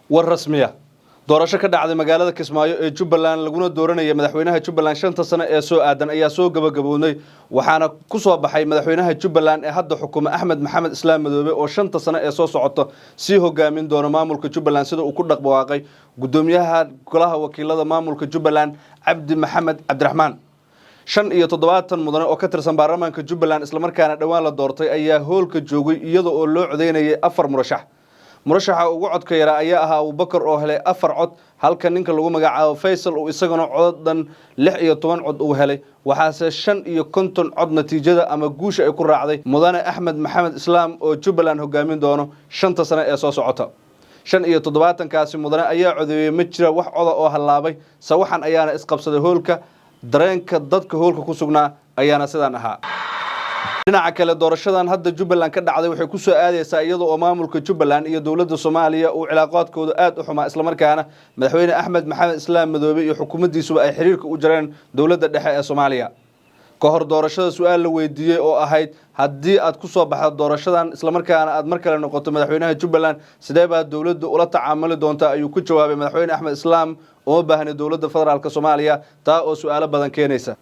War rasmiya: doorasho ka dhacday magaalada Kismaayo ee Jubbaland, laguna dooranaya madaxweynaha Jubbaland 5-ta sano ee soo aadan, ayaa soo gabagabownay, waxaana ku soo baxay madaxweynaha Jubbaland ee hadda xukuma, Axmed Maxamed Islaam Madoobe, oo 5-ta sano ee soo socota sii hogaamin doona maamulka Jubbaland, sida uu ku dhaqwaaqay gudoomiyaha golaha wakiilada maamulka Jubbaland, Cabdi Maxamed Cabdiraxmaan. 75 mudane oo ka tirsan baarlamaanka Jubbaland, islamarkaana dhowaan la doortay, ayaa hoolka joogay iyada oo loo codeynayay afar murashax. Murashaxa ugu codka yaraa ayaa ahaa Abubakar oo helay afar cod, halka ninka lagu magacaabo Faysal uu isaguna codod dhan 16 cod uu helay. Waxaase 55 cod natiijada ama guusha ay ku raacday mudane Axmed Maxamed Islaam oo Jubbaland hogaamin doono 5-ta sano ee soo socota. 75-kaasi mudane ayaa codeeyey. Ma jira wax coda oo hallaabay. Sawaxan ayaana isqabsaday hoolka, dareenka dadka hoolka ku sugnaa ayaana sidaan ahaa. Dhinaca kale, doorashadan hadda Jubbaland ka dhacday waxay ku soo aadaysaa iyada oo maamulka Jubbaland iyo dowladda Soomaaliya uu cilaaqaadkooda aada u xumaa, islamarkaana madaxweyne Axmed Maxamed Islaam Madoobe iyo xukuumaddiisuba ay xiriirka u jareen dowladda dhexe ee Soomaaliya. Ka hor doorashada su-aal la weydiiyey oo ahayd haddii aad ku soo baxdo doorashadan, islamarkaana aad mar kale noqoto madaxweynaha Jubbaland, sidee baa dowladda ula tacaamuli doontaa, ayuu ku jawaabay madaxweyne Axmed Islaam: "Uma baahni dowladda federaalka Soomaaliya." Taa oo su-aalo badan keenaysa.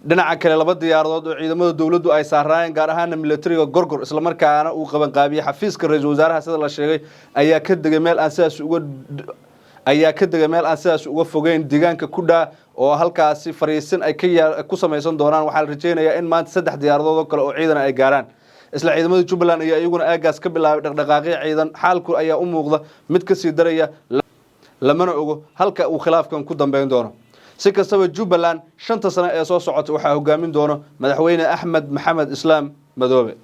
Dhinaca kale, laba diyaaradood oo ciidamada dowladdu ay saaraayeen, gaar ahaana militariga Gorgor, islamarkaana uu qabanqaabiyey xafiiska ra-iisul wasaaraha sida la sheegay, ayaa ka degay meel aan sidaas uga fogeyn deegaanka Kudhaa, oo halkaasi fariisin ay ku samaysan doonaan. Waxaa la rajeynayaa in maanta saddex diyaaradood oo kale oo ciidan ay gaaraan. Isla ciidamada Jubbaland ayaa iyaguna aagaas ka bilaabay dhaqdhaqaaqyo ciidan. Xaalku ayaa u muuqda mid kasii daraya, lamana ogo halka uu khilaafkan ku dambeyn doono. Si kastaba, Jubbaland 5-ta sano ee soo socota waxaa hogaamin doono madaxweyne Axmed Maxamed Islaam Madoobe.